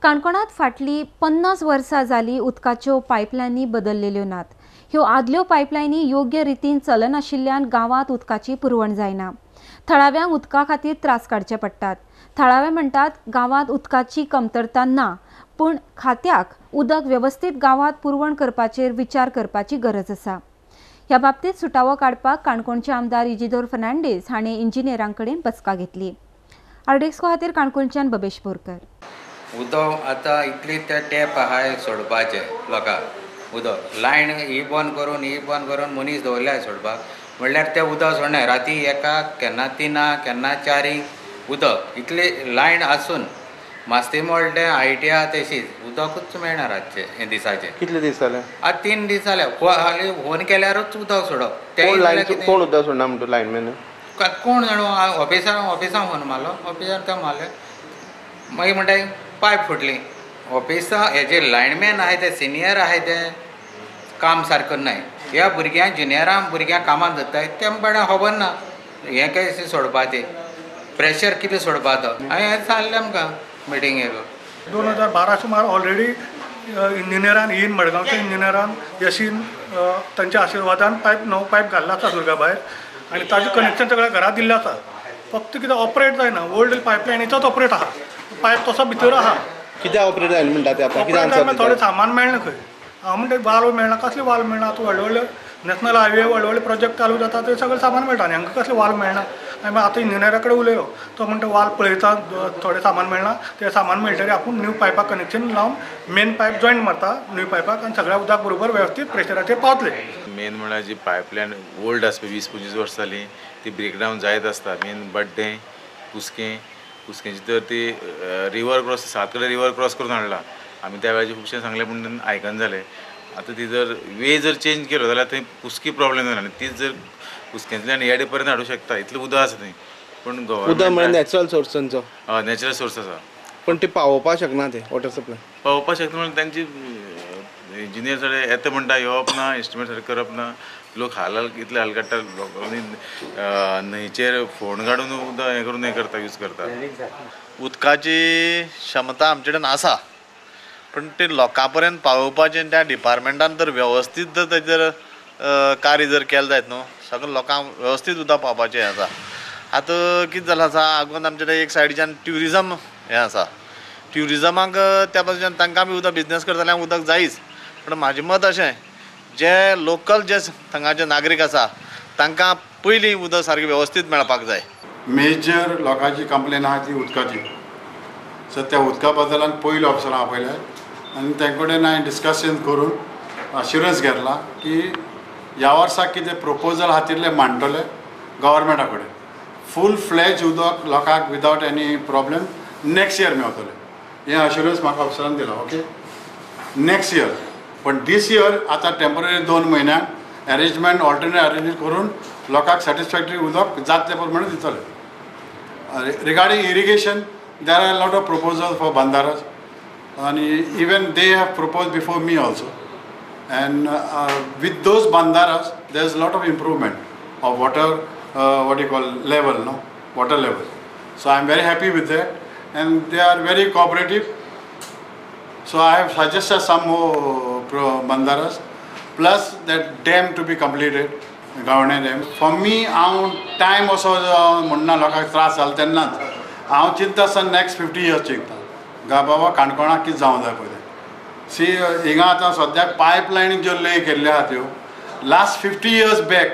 काणकोणांत फाटलीं 50 वर्सां जालीं उदकाच्यो पायपलायनी बदललेल्यो नात. ह्यो आदल्यो पायपलायनी योग्य रितीन चलनाशिल्ल्यान गांवांत उदकाची पुरवण जायना. थळाव्यांक उदका खातीर त्रास काडचे पडटात. थळावे म्हणटात गांवांत उदकाची कमतरता ना, पूण खात्याक उदक वेवस्थीत गांवांत पुरवण करपाचेर विचार करपाची गरज आसा. ह्या बाबतीत सुटावो काडपाक काणकोणचे आमदार इजिदोर फर्नांडीस हांणी इंजिनियरां कडेन बसका घेतली. आरडीएक्सको खातीर काणकोणच्यान बबेश बोरकर. उदक आतां इतली ते टॅप आहाय सोडपाचे लोकांक, उदक लायन ही बंद करून ही बंद करून मनीस दवरले सोडपाक, म्हणल्यार ते उदक सोडनाय. राती एकाक केन्ना तिनाक केन्ना चारीक उदक इतली लायन आसून मास्तीमोळ ते I T आहा तशीच उदकूच मेळना रातचें हे दिसाचें. कितले दीस जाले? आतां 3 दीस जाले. हाली फोन केल्यारूच उदक सोडप. ते कोण उदक सोडना म्हणटा लायनमॅन? कोण जाणू, ऑफिसां ऑफिसां फोन मारलो, ऑफिसान ते मारले, मागीर म्हणटा पायप फुटली. ऑफिसां हे जे लायनमॅन आहाय ते सिनियर आहाय ते काम सारकें नाय. ह्या भुरग्यांक ज्युनियरां भुरग्यांक कामाक धरताय तेमकां खबर ना हें कशें सोडपाचें, प्रेशर कितें सोडपाचो. हांवें हें सांगलें आमकां मिटिंगेक. 2012 सुमार ऑलरेडी इंजिनियरान येवन मडगांवच्या इंजिनियरान यशीन तांच्या आशिर्वादान पायप नवो पायप घाल्लो आसा दुर्गा भायर, आनी ताजें कनेक्शन सगळ्या घरा दिल्लें आसा. फक्त कितें ऑपरेट जायना, ओल्ड पायपलायनीचोच ऑपरेट आहा, पायप तसो भितर आहा. कित्याक ऑपरेट जायना म्हणटा ते आतां? कितें थोडें सामान मेळना खंय. हांव म्हणटा वाल्व मेळना, कसलें वाल्व मेळना? आतां व्हडले व्हडले नॅशनल हायवे व्हडले व्हडले प्रोजेक्ट चालू जाता ते सगळें सामान मेळटा आनी हांकां कसलें वाल्व मेळना? आनी आतां इंजिनियरा कडेन उलयलो, तो म्हणटा वाल्व पळयता, थोडें सामान मेळना, तें सामान मेळटकीर आपूण न्यू पायपाक कनेक्शन लावन मेन पायप जॉयंट मारता न्यू पायपाक आनी सगळ्या उदक बरोबर वेवस्थीत प्रेशराचेर पावतले. मेन म्हळ्यार जी पायपलायन ओल्ड आसता 20-25 वर्सां जालीं ती ब्रेकडावन जायत आसता. मेन बड्डें कुस्कें, कुस्केंची तर ती रिवर क्रॉस 7 कडेन रिवर क्रॉस करून हाडला आमी त्या वेळाचेर खुबशें सांगलें पूण आयकना जालें. आतां ती जर वे जर चेंज केलो जाल्यार थंय कुस्की प्रॉब्लेम जायना आनी तीच जर कुस्केंतल्यान येडे पर्यंत हाडूंक शकता इतलें उदक आसा थंय. पूण उदक म्हळ्यार नॅचरल सोर्स तांचो? हय, नॅचरल सोर्स आसा, पूण ते पावोवपाक शकना, ते वॉटर सप्लाय पावोवपाक शकना. म्हणून तांची इंजिनियर सगळे येता म्हणटा, येवप ना, एस्टिमेट सारकें करप ना. लोक हाल इतले हाल काडटा, लोकांनी न्हंयचेर फोण काडून उदक हें करून हें करता, यूज करता. उदकाची क्षमता आमचे कडेन आसा, पूण ती लोकां पर्यंत पावोवपाचें त्या डिपार्टमेंटान जर वेवस्थीत जर ताजेर कार्य जर केलें जायत न्हू, सगळें लोकांक वेवस्थीत उदक पावपाचें हें आसा. आतां कितें जालां आसा, आगोंद आमचे कडेन एक सायडीच्यान ट्युरिजम हें आसा, ट्युरिजमाक त्या बाजूच्यान तांकां बी उदक बिजनेस करता जाल्यार उदक जायच. पूण म्हाजें मत अशें, जे लोकल जे थंगाचे नागरीक आसा तांकां पयलीं उदक सारकें वेवस्थीत मेळपाक जाय. मेजर लोकांची कंप्लेन आहा ती उदकाची. सो त्या उदका बद्दलान पयलो ऑफिसरां आपयले आनी तें कडेन हांवें डिस्कशन करून अश्युरन्स घेतला की ह्या वर्साक कितें प्रोपोजल आहा तितलें मांडटले गव्हर्मेंटा कडेन. फूल फ्लॅज उदक लोकांक without any problem next year मेवतलें हें अश्युरन्स म्हाका ऑफिसरान दिलां. Okay, next year. पण दीस इयर आतां टेम्पररी 2 म्हयन्यांक अरेंजमेंट ऑल्टरनेट अरेंजमेंट करून लोकांक सॅटिस्फॅक्टरी उदक जातले प्रमाणे दितले. Regarding irrigation there are lot of proposal for bandharas आनी even they have propose before me also, and with those bandharas there is lot of improvement of water, what you call level, no water level. So I am very happy with that and they are very cooperative. So I have suggested some more bandharas plus that dam to be completed, Gavane dam. For me हांव time असो म्हणना लोकांक त्रास जालो तेन्नाच हांव चिंतता आसतना next 50 years चिंतता गा बाबा काणकोणाक कितें जावंक जाय पयलें. सी हिंगा आतां सद्याक पायपलायनी ज्यो ले केल्ल्यो आहा त्यो लास्ट 50 इयर्स बॅक,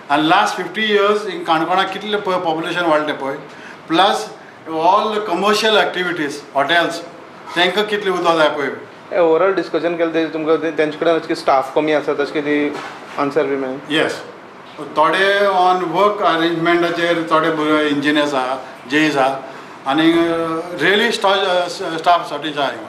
आनी लास्ट 50 इयर्स हिंगा काणकोणाक कितलें पळय पॉप्युलेशन वाडलें पळय, plus all commercial activities hotels तांकां कितलें उदक जाय पळय. ओवरऑल डिस्कशन केलें तेजें तुमकां तेंचे कडेन अशें स्टाफ कमी आसा तशें कितें आन्सर बी मेळ्ळें? येस, थोडे ऑन वर्क अरेंजमेंटाचेर थोडे इंजिनियर्स आहा, जेज आहा, आनी रियली स्टाफ शॉर्टेज आहा.